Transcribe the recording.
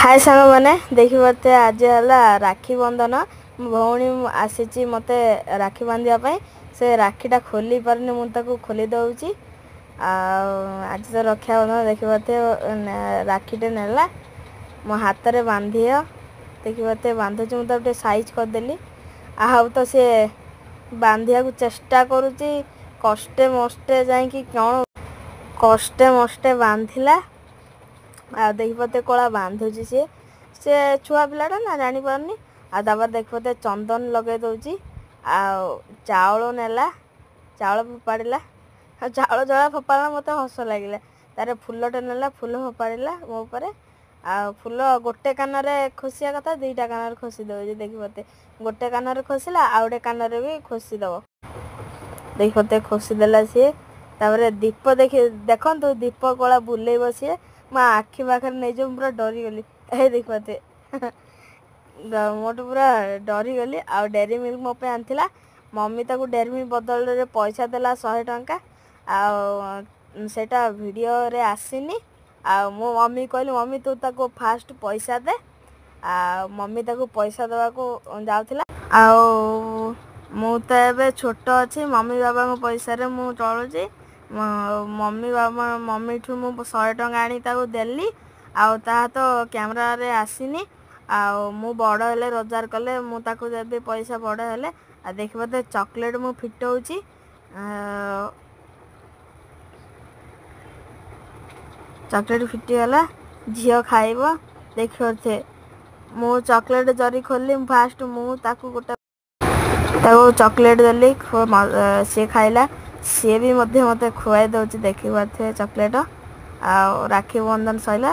ହାଏ ସାଙ୍ଗମାନେ, ଦେଖିପାରୁଥିବେ ଆଜି ହେଲା ରାକ୍ଷୀ ବନ୍ଧନ। ମୋ ଭଉଣୀ ଆସିଛି ମୋତେ ରାକ୍ଷୀ ବାନ୍ଧିବା ପାଇଁ। ସେ ରାକ୍ଷୀଟା ଖୋଲି ପାରୁନି, ମୁଁ ତାକୁ ଖୋଲି ଦେଉଛି। ଆଉ ଆଜି ତ ରକ୍ଷାବନ୍ଧନ, ଦେଖିପାରୁଥିବେ ରାକ୍ଷୀଟେ ନେଲା ମୋ ହାତରେ ବାନ୍ଧିବ। ଦେଖିପାରୁଥିବେ ବାନ୍ଧୁଛି, ମୁଁ ତାକୁ ଟିକେ ସାଇଜ୍ କରିଦେଲି। ଆଉ ତ ସିଏ ବାନ୍ଧିବାକୁ ଚେଷ୍ଟା କରୁଛି କଷ୍ଟେ ମଷ୍ଟେ, ଯାଇକି କ'ଣ କଷ୍ଟେ ମଷ୍ଟେ ବାନ୍ଧିଲା। ଆଉ ଦେଖିପାରୁଥିବେ କଳା ବାନ୍ଧୁଛି ସିଏ। ସେ ଛୁଆ ପିଲାଟା ନା, ଜାଣିପାରୁନି। ଆଉ ତାପରେ ଦେଖିପାରୁଥିବେ ଚନ୍ଦନ ଲଗେଇ ଦେଉଛି। ଆଉ ଚାଉଳ ନେଲା, ଚାଉଳ ଫୋପାଡ଼ିଲା। ଆଉ ଚାଉଳ ଜଳା ଫୋପାଡ଼ିଲା, ମୋତେ ହସ ଲାଗିଲା। ତାର ଫୁଲଟେ ନେଲା, ଫୁଲ ଫୋପାଡ଼ିଲା ମୋ ଉପରେ। ଆଉ ଫୁଲ ଗୋଟେ କାନରେ ଖୋସିବା କଥା, ଦୁଇଟା କାନରେ ଖୋସି ଦେଉଛି। ଦେଖିପାରୁଥିବେ ଗୋଟେ କାନରେ ଖୋସିଲା, ଆଉ ଗୋଟେ କାନରେ ବି ଖୋସି ଦେବ। ଦେଖିପାରୁଥିବେ ଖୋସି ଦେଲା ସିଏ। ତାପରେ ଦୀପ ଦେଖି ଦେଖନ୍ତୁ, ଦୀପ କଳା ବୁଲେଇବ ସିଏ। ମୋ ଆଖି ପାଖରେ ନେଇଯିବ, ମୁଁ ପୁରା ଡରିଗଲି। ଏଇ ଦେଖିପାରୁଥିବେ, ମୋଠୁ ପୁରା ଡରିଗଲି। ଆଉ ଡେରି ମିଲ୍କ ମୋ ପାଇଁ ଆଣିଥିଲା। ମମି ତାକୁ ଡେରି ମିଲ୍କ ବଦଳରେ ପଇସା ଦେଲା 100 ଟଙ୍କା। ଆଉ ସେଇଟା ଭିଡ଼ିଓରେ ଆସିନି। ଆଉ ମୁଁ ମମି କହିଲି, ମମି ତୁ ତାକୁ ଫାଷ୍ଟ ପଇସା ଦେ। ଆଉ ମମି ତାକୁ ପଇସା ଦେବାକୁ ଯାଉଥିଲା। ଆଉ ମୁଁ ତ ଏବେ ଛୋଟ ଅଛି, ମମି ବାବାଙ୍କ ପଇସାରେ ମୁଁ ଚଳୁଛି। ମମି ବାବା ମମିଠୁ ମୁଁ 100 ଟଙ୍କା ଆଣି ତାକୁ ଦେଲି, ଆଉ ତାହା ତ କ୍ୟାମେରାରେ ଆସିନି। ଆଉ ମୁଁ ବଡ଼ ହେଲେ, ରୋଜଗାର କଲେ ମୁଁ ତାକୁ ଦେବି ପଇସା, ବଡ଼ ହେଲେ। ଆଉ ଦେଖିବ ତ ଚକୋଲେଟ୍ ମୁଁ ଫିଟଉଛି। ଚକୋଲେଟ୍ ଫିଟିଗଲା, ଝିଅ ଖାଇବ। ଦେଖିପାରୁଥିବେ ମୁଁ ଚକୋଲେଟ୍ ଜରି ଖୋଲିଲି ଫାଷ୍ଟ, ମୁଁ ତାକୁ ଗୋଟେ ତାକୁ ଚକୋଲେଟ୍ ଦେଲି, ସିଏ ଖାଇଲା। ସିଏ ବି ମଧ୍ୟ ମୋତେ ଖୁଆଇ ଦେଉଛି, ଦେଖିପାରୁଥିବେ ଚକୋଲେଟ୍। ଆଉ ରାକ୍ଷୀ ବନ୍ଧନ ସରିଲା।